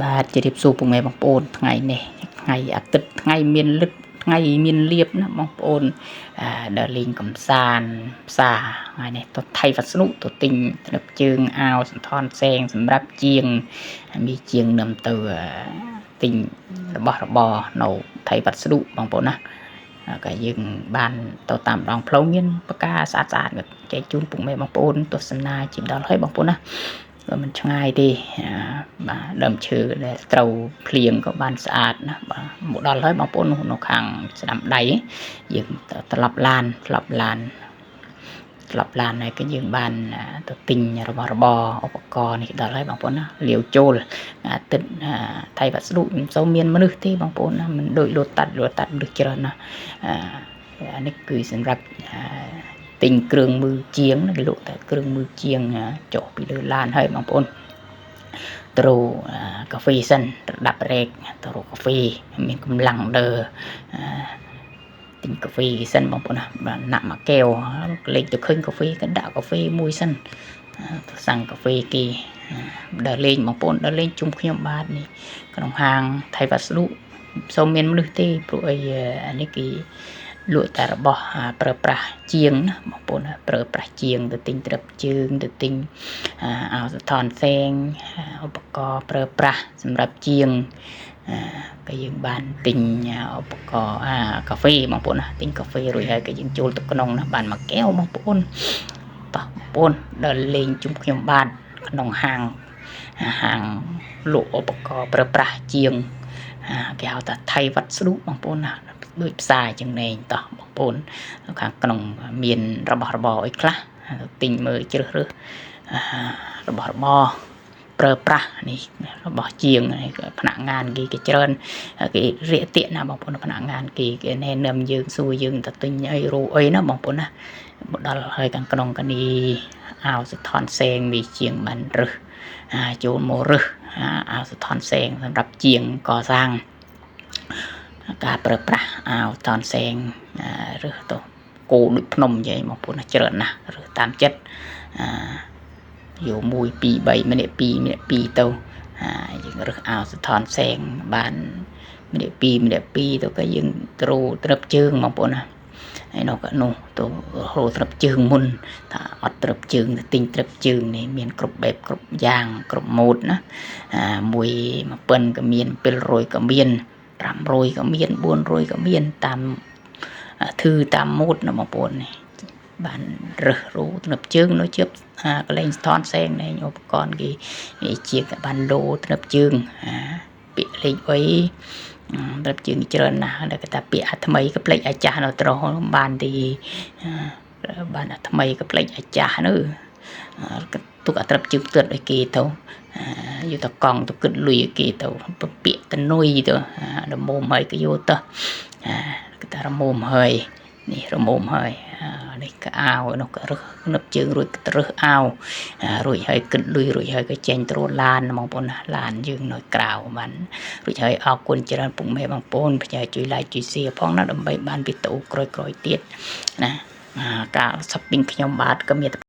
បាទជម្រាបសួរពុកម៉ែបងប្អូនថ្ងៃនេះថ្ងៃអាទិត្យថ្ងៃមានលឹកថ្ងៃមានលៀបណាបងប្អូនអាដើរលេងកំសាន្តផ្សារថ្ងៃនេះទៅថៃវ៉ាស្នុទៅទិញត្រឹបជើងអាវសន្ថនផ្សេងសម្រាប់ជាងមានជាងនឹមទៅទិញរបស់របរនៅថៃវ៉ាស្នុបងប្អូនណាក៏យើងបានទៅតាមដងផ្លូវមានបកាស្អាតស្អាតចែកជូនពុកម៉ែបងប្អូនទស្សនាជាដល់ហើយបងប្អូនណាក៏មិនឆ្ងាយទេបាទដើមឈើដែលត្រូវភ្លៀងក៏បានស្អាតណាបាទមកដល់ហើយបងប្អូននៅខាងស្ដាំដៃយើងត្រឡប់ឡានត្រឡប់ឡានត្រឡប់ឡានហើយក៏យើងបានទៅទិញរបស់របរឧបករណ៍នេះដល់ហើយបងប្អូនណាលាវចូលអាទិត្យថៃវស្តុមិនសូវមានមនុស្សទេបងប្អូនណាមិនដូចលោតាត់លោតាត់មនុស្សច្រើនណាអានេះគឺសម្រាប់ទិញគ្រឿងມືជាងគេលក់តែគ្រឿងມືជាងចុះពីលើឡានហើយបងប្អូនត្រូវកាហ្វេសិនរដាប់រែកទៅរកកាហ្វេមានកម្លាំងដើទិញកាហ្វេសិនបងប្អូនណាបាទណាក់មួយកែវលេខទៅឃើញកាហ្វេក៏ដាក់កាហ្វេមួយសិនទៅសាំងកាហ្វេគេដើរលេងបងប្អូនដើរលេងជុំខ្ញុំបាទនេះក្នុងហាងថៃវ៉ាស្លុសូមមានមនុស្សទេព្រោះអីអានេះគេលក់តែរបស់ប្រើប្រាស់ជាងណាបងប្អូនប្រើប្រាស់ជាងទៅទិញត្រឹបជើងទៅទិញអោសថនផ្សេងឧបករណ៍ប្រើប្រាស់សម្រាប់ជាងក៏យើងបានទិញឧបករណ៍កាហ្វេបងប្អូនណាទិញកាហ្វេរួចហើយក៏យើងចូលទៅក្នុងណាបានមួយកែវបងប្អូនតោះបងប្អូនដល់លេងជុំខ្ញុំបាទក្នុងហាងហាងលក់ឧបករណ៍ប្រើប្រាស់ជាងគេហៅថាថៃវត្តស្ដុបងប្អូនណាដូចផ្សារចឹងណែតោះបងប្អូនខាងក្នុងមានរបស់របរអីខ្លះទិញមើលជ្រើសរើសរបស់របរប្រើប្រាស់នេះរបស់ជាងភ្នាក់ងានគេគេច្រើនគេរាកទាកណាបងប្អូនភ្នាក់ងានគេគេណែនាំយើងសួរយើងទៅទិញអីរោអីណាបងប្អូនណាមកដល់ហើយខាងក្នុងកនេះអាវសថនសេងមីជាងបានរើសចូលមករើសអាវសថនសេងសម្រាប់ជាងកសាងការប្រើប្រាស់អាវតនសេងរើសទៅគោដូចភ្នំនិយាយបងប្អូនណាច្រើនណាស់រើសតាមចិត្តយក1 2 3ម្នាក់2ម្នាក់2ទៅយើងរើសអាវសថនសេងបានម្នាក់2ម្នាក់2ទៅក៏យើងត្រូត្រឹបជើងបងប្អូនណាហើយនោះក៏នោះទៅរោត្រឹបជើងមុនថាអត់ត្រឹបជើងទៅទិញត្រឹបជើងនេះមានគ្រប់បែបគ្រប់យ៉ាងគ្រប់ម៉ូដណាមួយ1000ក៏មាន700ក៏មាន500ក៏មាន400ក៏មានតាមធឺតាមម៉ូដណាបងប្អូននេះបានរើសរូទំនើបជើងនៅជៀបកលែងស្ថនផ្សេងនេះឧបករណ៍គេជាងបានលោទំនើបជើងពាក្យលេខអីទំនើបជើងច្រើនណាស់ដែលគេថាពាក្យអាថ្មីក៏ផ្លេចអាចាស់នៅត្រោបានទីបានអាថ្មីក៏ផ្លេចអាចាស់នោះទុកអាត្រឹបជើងទឿនឲ្យគេទៅយកទៅកង់ទៅគិតលុយឲ្យគេទៅពាក្យតនុយទៅរមុំហើយគេយកទៅគេថារមុំហើយនេះរមុំហើយនេះក៏អាវនោះក៏រើសនឹបជើងរួចក៏រើសអាវរួចហើយគិតលុយរួចហើយក៏ចេញត្រួតឡានបងប្អូនណាឡានយើងនៅក្រៅបានរួចហើយអរគុណច្រើនពុកម៉ែបងប្អូនផ្ញើជួយ like ជួយ share ផងណាដើម្បីបានវីដេអូក្រោយៗទៀតណាការ shopping ខ្ញុំបាទក៏មាន